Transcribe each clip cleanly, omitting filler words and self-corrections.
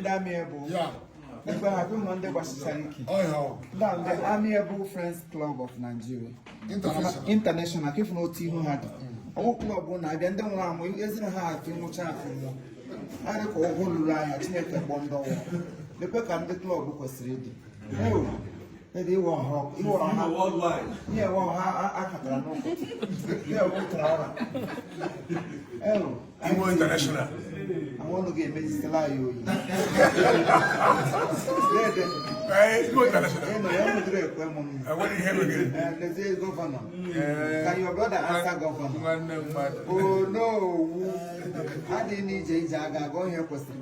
Ndị Amiable. Ya. Ekwe ha bụ ndị gbasichara ike. Ọ ya ọ. Ndị a ndị Amiable Friends Club of Nigeria. International. International ka ịfụ na otu ihu ha dị. Ọwụ club na-abịa ndị nwụrụ anwụ eziri ha afị nwụcha afị nwụọ. Ha dị ka ụgwọ lụrụ ahịa Chineke kpọọ ndị ọnwụ. Lekwe ka ndị club kwesịrị ịdị. Ewo, ede iwe ọha iwe ọha ihe ewe ọha akatara n'ụkọ. Ihe ewe ụtara ọra. Ewo. Imo International. Àwọn ọ̀nà ga-emezitela anyị oyi. Dede, Ee, Imo International. ị nọ ya nwụdịrị ekwe m mma. Enwere ihe megere. Lezie governor. Can your brother answer governor? Nwanne mmadụ. Onowu. Adịghị n'ije ije aga aga ihe kwesịrị.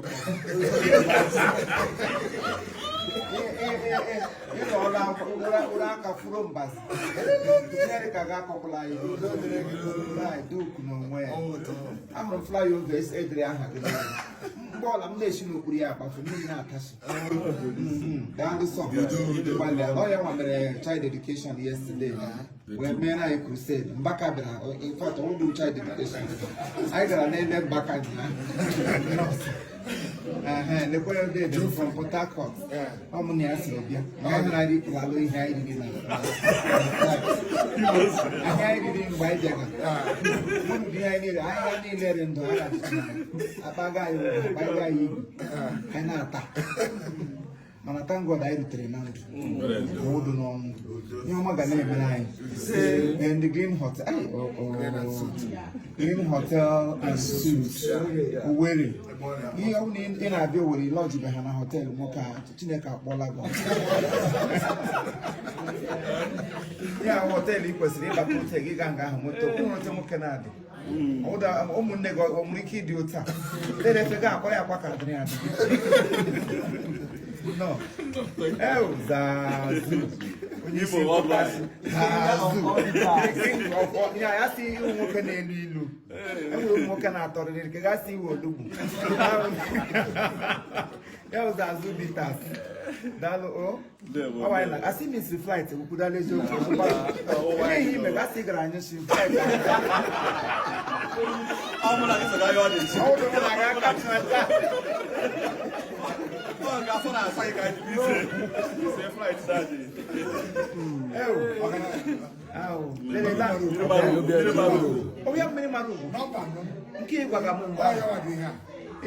Ịnọ ụra aka furu mbazi. Ihe ka ga-akọkwala anyị. Duke n'onwe ya. Ahụrụ m flyover edere aha gị n'elu. Mgbe ọla m na-esi n'okpuru ya agbafe mmiri na-atachi. Daalụ sọ. Gbalịa. Ọ ya nwa mere child education yesterday wee mere anyị crusade. Mbaka bịara, in fact, ọ wụdụ child education. Anyị gara n'ele Mbaka nyaa. Ehe, lekwa ya dede from Port Harcourt. Ọ mụ na ya siri bịa. Na ọ hụrụ anyị alụ ihe anyị riri na ahịa anyị riri mgbe anyị bịara. Mụrụ dị ihe niile, ahịa niile dị ndụ a ga-achịcha akpaga anyị ụgwọ, akpaga anyị igwe, anyị na-ata. Mana thank God anyị rutere na ndụ. Ọwụdụ n'ọnwụ. Ihe ọma ga na-emere anyị. And the Green Hotel, ay, oh, Green Hotel and Suites, Owerri. Ihe ọ bụla ị na-abịa Owerri lọjibe ha na hotel nwoke a, Chineke akpọla gị. Ya hotel ị kwesịrị ịbata hotel gị gaa nga ahụ nweta okwu oche nwoke na-adị. Ụda ụmụnne gị ọ nwere ike ịdị otu a. Lere ga akwara ya akwa ka adịrị adị. No. Ew, zazu. Onye isi nkụkasị. Zazu. Ya ya sị iwu nwoke na-elu ilu. Enwere ụmụ nwoke na-atọrịrị nke gasị iwe olugbu. Ya bụ Zazu Bitters. Daalụ o. Ọ wanyị na asị misiri flight kwudala eziokwu. Ele ihe ime gasị ị gara anyụ si flight. Ọ mụ na gị so gaa ihe ọ dị. Ọ bụrụ na ga aka tụnata. Ọ ga-afọ na-asa gị ka anyị ji ise flight that day. Ew. Ahụ. Lele la. Ọ ya mmiri mara ugwu. Nọmba anọ. Nke ị gwaga m mgbe Ọ ahụ. ya nwa dị ihe a.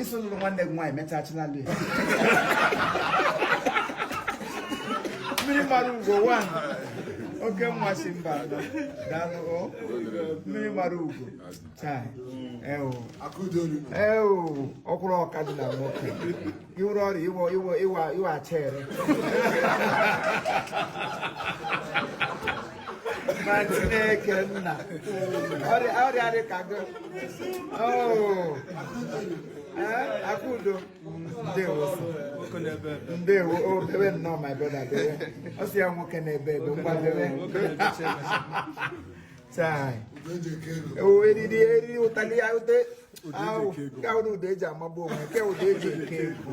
Iso lụrụ nwanne gị nwaanyị mechachila lụ ya. Mmiri mara ugo one. Oke nwa si mba anọ. Daalụ o. Mmiri mara ugo. Chai. Ewo. Akụdolu. Ewo. Ọkwụrụ ọka dị na nwoke. Iwuru ọrịa iwe iwe iwe iwe achere. Ma Chineke nna. Ọrịa ọrịa dị ka gị. Oh. Eh, Akudo. Ndewo sir. Ndewo. Oh, bebe nnọọ my brother bebe. Ọ sị ya nwoke na-ebe ebe ngwa bebe. Chai. Udo eji eke ego. O eriri eriri ụtalị ya ute. Ahụ nke ahụ ụda eji amagbu onwe nke ụda eji eke ego.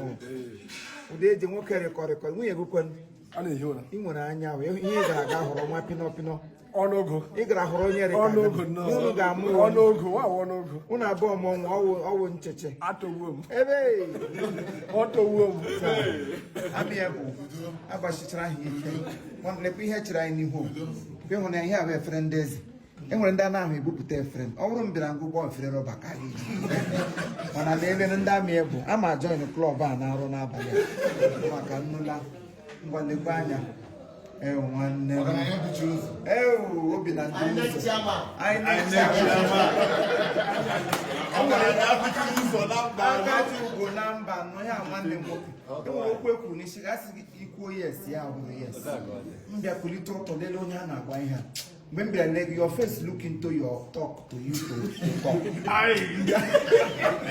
Ụda eji nwoke rịkọrịkọ nwunye gị kwenụ. A na-ehi ụra. Ị nwere anya ahụ ihe ị gara aga hụrụ nwa pịnọ pịnọ. Ọnụogo. Ị gara hụrụ onye rịka Ọnụogo nnọọ. Unu ga-amụ Ọnụogo, nwa awụ ọnụogo. Unu abụọ mụọ nwa ọwụ ọwụ ncheche. Atọgbuo m. Ebe Ọtọgbuo m. amị ya bụ agbachichara ha ike. Lekwa ihe chere anyị n'ihu. Bịa hụ na ihe a bụ efere ndị eze. E nwere ndị a na-ahụ ebupụta efere. Ọ bụrụ m bịara ngụgwọ efere rọba ka anyị ji. Mana lelee ndị amị bụ ama join club a na-arụ n'abalị a maka nnụla ngwa lekwa anya. Ewu nwanne m. Ọgaranya bichiri ụzọ. Ewu obi na ndị ụzọ. INEC chairman. Aka ji ugo na mba nọ ya nwanne m nwoke. E nwere okwu ekwuru n'isi gasị gị ikwuo yes ya bụrụ yes. M bịa kulite ụtọ lelee onye a na-agwa ihe a. Mgbe m bịara lee gị, your face look into your talk to you to talk.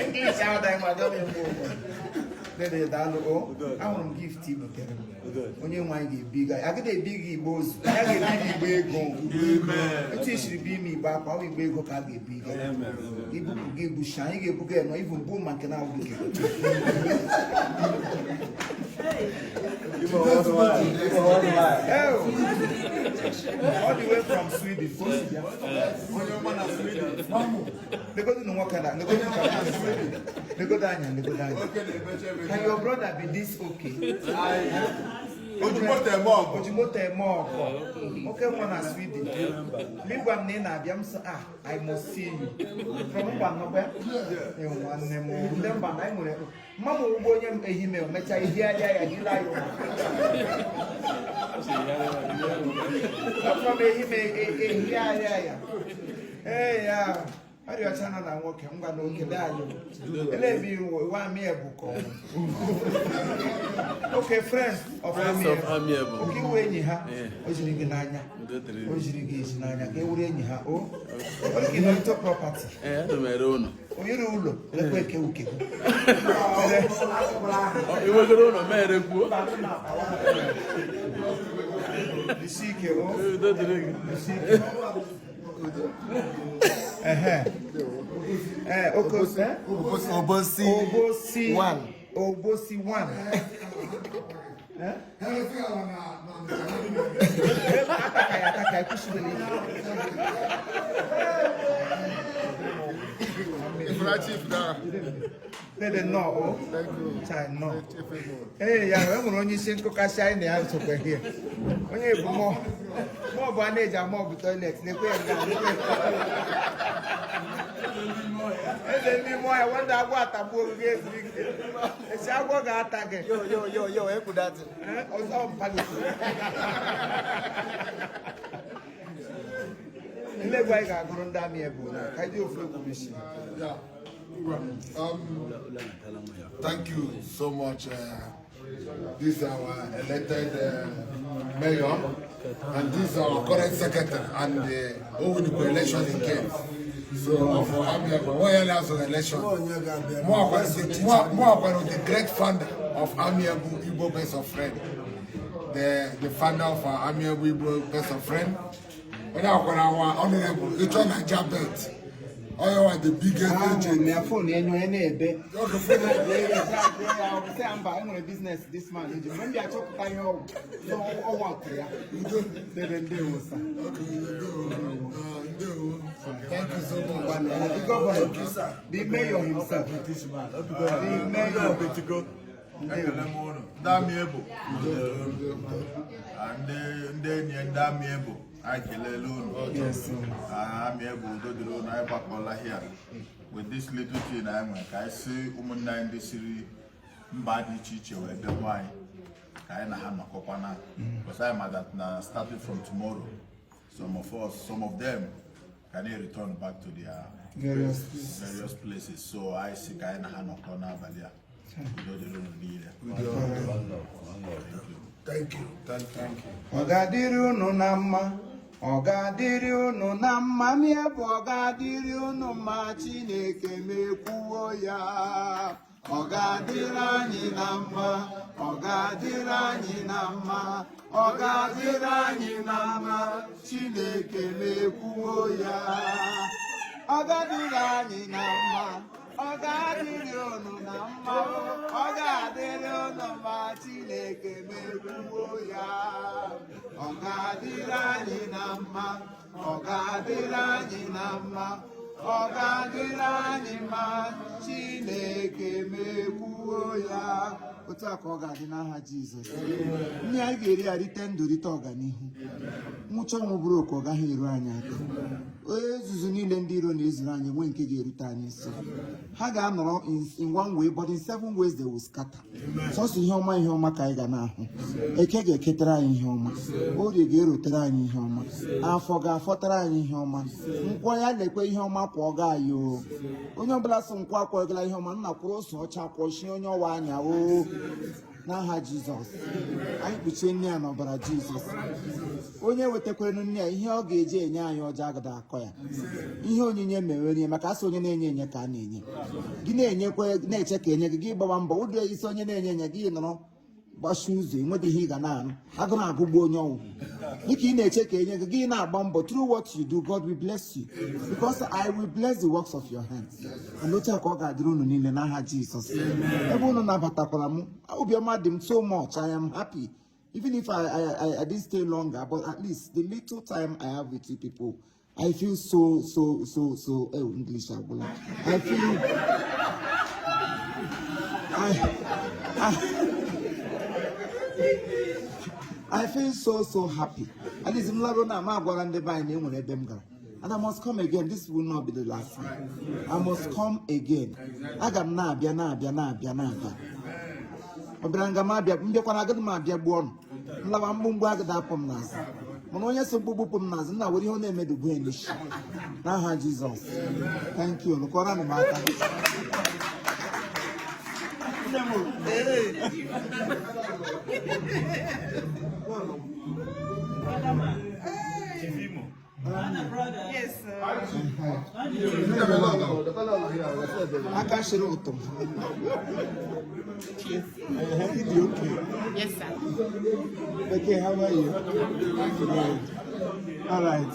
English ahụ ma agaghị m ụgwọ. Dede daalụ o. Ahụrụ m gift i butere m. Onye nwe anyị ga-ebi gị. Agaghị ebi gị igbe ozu. Ya ga-ebi gị igbe ego. Etu i siri bi ime igbe akwa, ọ bụ igbe ego ka a ga-ebi gị. Ibupụ gị ebushi, anyị ga-ebuga ya nọ ivu mbụ ma nke na-awụ gị. All the way from Sweden. Onye ọma na Sweden. Legodu na nwoke na legodu ka legodu anya, legodu anya. Can your brother be this okay? O ji moto eme ọgụ. O ji moto eme ọgọ. Oke nwa na Sweden. Mgbe gwa m na ị na-abịa, m sị, "Ah, I must see you." From mba nnọkwa. Ee, nwanne m, ndị mba na anyị nwere mma m ụgbọ onye m ehime o mechaa ihigharịa ya jiri anyị ụma. From ehime ehigharịa ya. Ee ya, ọrịa ọcha nọ na nwoke ngwa na okele anyị. Ele ebe iwu amị ebu ka ọ bụ. Okay, friends of Friends of Amiable. Oke iwu enyi ha, o jiri gị n'anya. Udo dịrị O jiri gị ezi n'anya ka e wuru enyi ha o. O dị ka ị nọ into property. Ee, ana m ere ụlọ. Onye ụlọ lekwa eke uke gị. Ị nwegoro ụlọ ma erekwuo. Isi ike o. Udo dịrị gị. Isi ike. Ehe. Ee, oke ose. Obosi. Obosi. One. Obosi one. Eh? Ataka ya ataka ya kwụsịrị ike. Ifra chief na. Dede nnọọ o. Thank you. Chai nnọọ. Ee, ya e nwere onye isi nkụkasị anyị na ya sokwa here. Onye bụ mọ mọ bụ a na-eji ama ọ bụ toilet lekwe ya nga lekwe ya. Eze n'ime ọhịa wanda agwọ atagbuo ogige ezuru ike. Esi agwọ ga-ata gị. Yo, yo, yo, yo, ekwu that. Eh, ọzọ mpaghara. Ele egwu anyị ga-agụrụ ndị amị ebu na ka anyị dị ofu egwu bụ isi. Yeah. Thank you so much. This is our elected mayor, and this is our current secretary, and the Owinipo election in case. So for Amiabo, one year last election. More the great founder of Amiabo Igbo Best of Friend. The founder of our Amiabo Igbo Best of Friend. Onye akwara our honorable, Ịchọ Naija Bet. Onye wa the biggest agent. Ahụ na phone enyo ya na-ebe. Okay, phone. Sị ya mba, enwere business this man ji mgbe m bịa chọpụta ihe ọgwụ ọgwụ akụ ya. Dede ndewo sa. Okay, ndewo. Ndewo. Thank you so much. The governor, the mayor himself. The mayor. Ekele m unu. Ndị amị ebu. Ah, ndị enyi ndị amị ebu anyị kelele unu. Yes. Ah, amị ebu, udo dịrị unu. Anyị gbakọla here with this little thing anyị nwere ka anyị si ụmụnne anyị ndị siri mba dị iche iche wee bịakwa anyị ka anyị na ha nọkọkwa na because anyị ma that na starting from tomorrow, some of us, some of them can return back to their Various various places, so anyị si ka anyị na ha nọkọ n'abalị a. Udo dịrị unu niile. Thank you. Thank you. Ọ ga-adịrị unu na mma, ọ ga-adịrị unu na mma, mie bụ ọ ga-adịrị unu mma. Chineke mekwuo ya. Ọ ga-adịrị anyị na mma, ọ ga-adịrị anyị na mma, ọ ga-adịrị anyị na mma. Chineke mekwuo ya. Ọ ga-adịrị anyị na mma, ọ ga-adịrị unu na mma, ọ ga-adịrị unu mma. Chineke mekwuo ya. Ọ ga-adịrị anyị na mma, ọ ga-adịrị anyị na mma, ọ ga-adịrị anyị mma. Chineke mekwuo ya. Otu a ka ọ ga-adị n'aha Jizọs. Nne anyị ga-eri ya, rite ndụ, rite ọganihu. Nwụcha ọnwụ bụrụ oke, ọ gaghị eru anyị aka. Ezuzu niile ndị iro na-ezuru anyị nwee nke ga-erute anyị nso. Ha ga-anọrọ in one way, but in seven ways they will scatter. Sọsọ ihe ọma, ihe ọma ka anyị ga na-ahụ. Eke ga-eketara anyị ihe ọma, orie ga-erotere anyị ihe ọma, afọ ga-afọtara anyị ihe ọma, nkwọ ya lekwe ihe ọma kwọ ga anyị o. Onye ọbụla sị nkwọ akwọgala ihe ọma, nna kwụrụ ose ọcha kwọchie onye ọwa anya o n'aha Jizọs. Anyị kpuchie nne ya n'ọbara Jizọs. Onye wetakwara nne ya ihe ọ ga-eji enye anyị ọjọọ agada akọ ya ihe onyinye mewere maka asị onye na-enye enye ka a na-enye. Gị na-enyekwa na-eche ka enye gị, gị gbawa mbọ ụdị isi. Onye na-enye enye gị nọrọ gbachi ụzọ, enweghị ihe ị ga na-arụ, agụ na-agụgbu onye ọnwụ. Dịka ị na-eche ka enye gị, gị na-agba mbọ. Through what you do, God will bless you, because I will bless the works of your hands. And otu a ka ọ ga-adịrị unu niile n'aha Jizọs. Ebe unu nabatakwara m, obiọma dị m so much. I am happy even if I didn't stay longer, but at least the little time I have with you people. I feel so so so so, oh, English agwụla. I feel I feel so so happy. At least m laruo na ma agwara ndị be anyị na enwere ebe m gara. And I must come again. This will not be the last time. I must come again. Aga m na-abịa na-abịa na-abịa na-abịa. Ọ bịara nga m abịa m bịakwana agaghị m abịa gbuo ọnụ. M lawa mgbumgbu agada apụ m n'azụ. Mana onye so mkpụkpụ pụ m n'azụ nna were ihe ọ na-emedugbu ya n'isi. N'aha Jizọs. Thank you. Kụọrọnụ m aka. Yes, sir. Aka shiri ụtọ. Ịdị okay. Yes, sir. Okay, how are you? Good. All right.